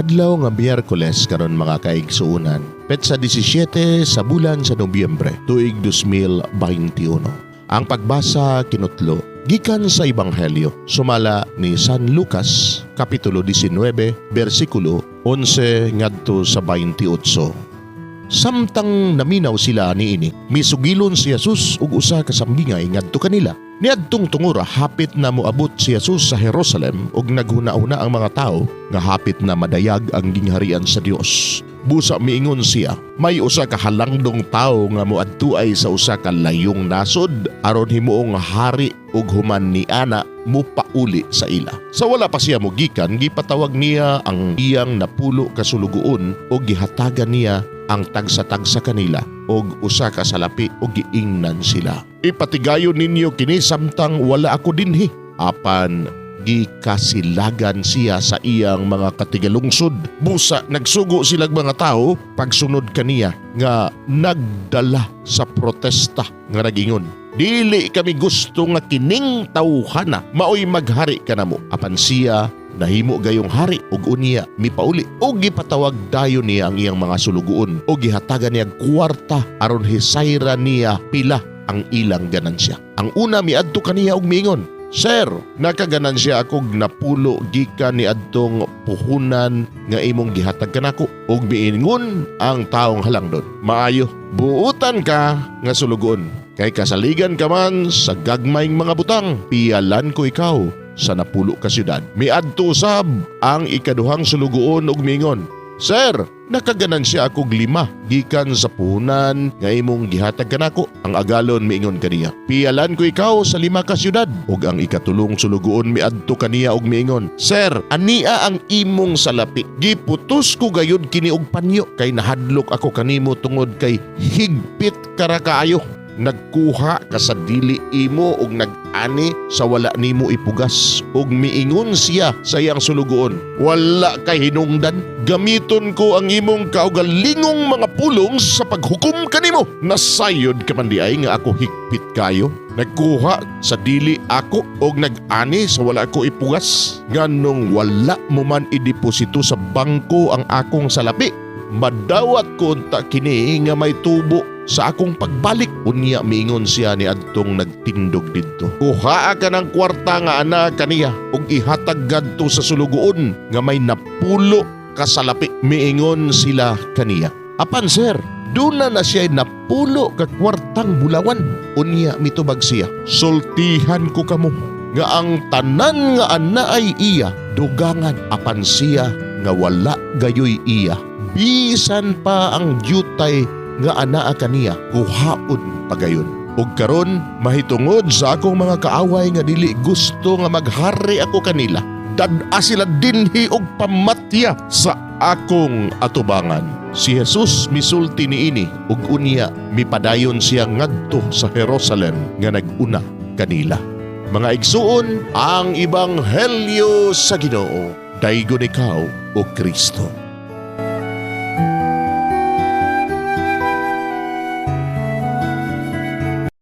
Adlaw nga Miyerkules karon, mga kaigsuonan, petsa 17 sa bulan sa Nobyembre, tuig 2021. Ang pagbasa kinutlo gikan sa Ebanghelyo sumala ni San Lucas, kapitulo 19, bersikulo 11 ngadto sa 28. Samtang naminaw sila niini, misugilon si Jesus og usa ka sambingay ngadto kanila. Niadtong tungura, hapit na moabot si Jesus sa Jerusalem ug naghuna-huna ang mga tao nga hapit na madayag ang gingharian sa Dios. Busa miingon siya, "May usa ka halangdong tawo nga moadtuay sa usa ka layong nasod aron himuong hari ug human niana mupauli sa ila. Sa wala pa siya mogikan, gipatawag niya ang iyang 10 ka sulugoon ug gihatagan niya ang tagsa-tagsa kanila og usa ka salapi ug giingnan sila, 'Ipatigayon ninyo kini samtang wala ako dinhi.' Apan gikasilagan siya sa iyang mga katigalungsod. Busa nagsugo silang mga tao pagsunod kaniya nga nagdala sa protesta nga nagingon, 'Dili kami gusto nga kining tawhana maoy maghari kanamo.' Apan siya nahimo gayong hari ug unya mipauli ug gipatawag dayon niya ang iyang mga sulugoon ug gihatagan niya kwarta aron hisayra niya pila ang ilang ganansya. Ang una miadto kaniya ug miingon, 'Sir, nakaganansya akog 10 gikan niadtong puhunan nga imong gihatag kanako.' Ug miingon ang taong halangdon, 'Maayo, buutan ka nga sulugoon. Kay kasaligan ka man sa gagmayng mga butang, piyalan ko ikaw sa 10 ka syudad.' Miadto usab ang ikaduhang sulugoon ug miingon, 'Sir, nakaganansya akog 5 gikan sa puhunan nga imong gihatag kanako.' Ang agalon miingon kaniya, 'Piyalan ko ikaw sa 5 ka syudad.' Ug ang ikatulong sulugoon miadto kaniya ug miingon, 'Sir, ania ang imong salapi. Giputos ko gayud kini og panyo kay nahadlok ako kanimo tungod kay higpit ka ra kaayo. Nagkuha ka sa dili imo ug nag-ani sa wala nimo ipugas.' Ug miingon siya sa iyang sulugoon, 'Wala kay hinungdan. Gamiton ko ang imong kaugalingong mga pulong sa paghukom kanimo. Nasayod ka man diay nga ako higpit kayo. Nagkuha sa dili ako og nag-ani sa wala ko ipugas. Nganong wala mo man ideposito sa bangko ang akong salapi? Madawat ko unta kini nga may tubo sa akong pagbalik.' Unya miingon siya ni adtong nagtindog didto, 'Kuhaa ka ng kwarta nga ana kaniya ug ihatag gadto sa sulugoon nga may 10 ka salapi.' Miingon sila kaniya, 'Apan sir, duna na siya 10 ka kwartang bulawan.' Unya mitubag siya, 'Sultihan ko kamo nga ang tanan nga anaay iya, dugangan, apan siya nga wala gayoy iya, bisan pa ang dyutay nga anaa kaniya kuhaon pagayon. Ug karon, mahitungod sa akong mga kaaway nga dili gusto nga maghari ako kanila, dad-a sila dinhi og pamatya sa akong atubangan.'" Si Jesus misulti niini ug unya mipadayon siya ngadto sa Jerusalem nga nag-una kanila. Mga igsuon, ang ebanghelyo sa Ginoo. Daygon ikaw, o Kristo.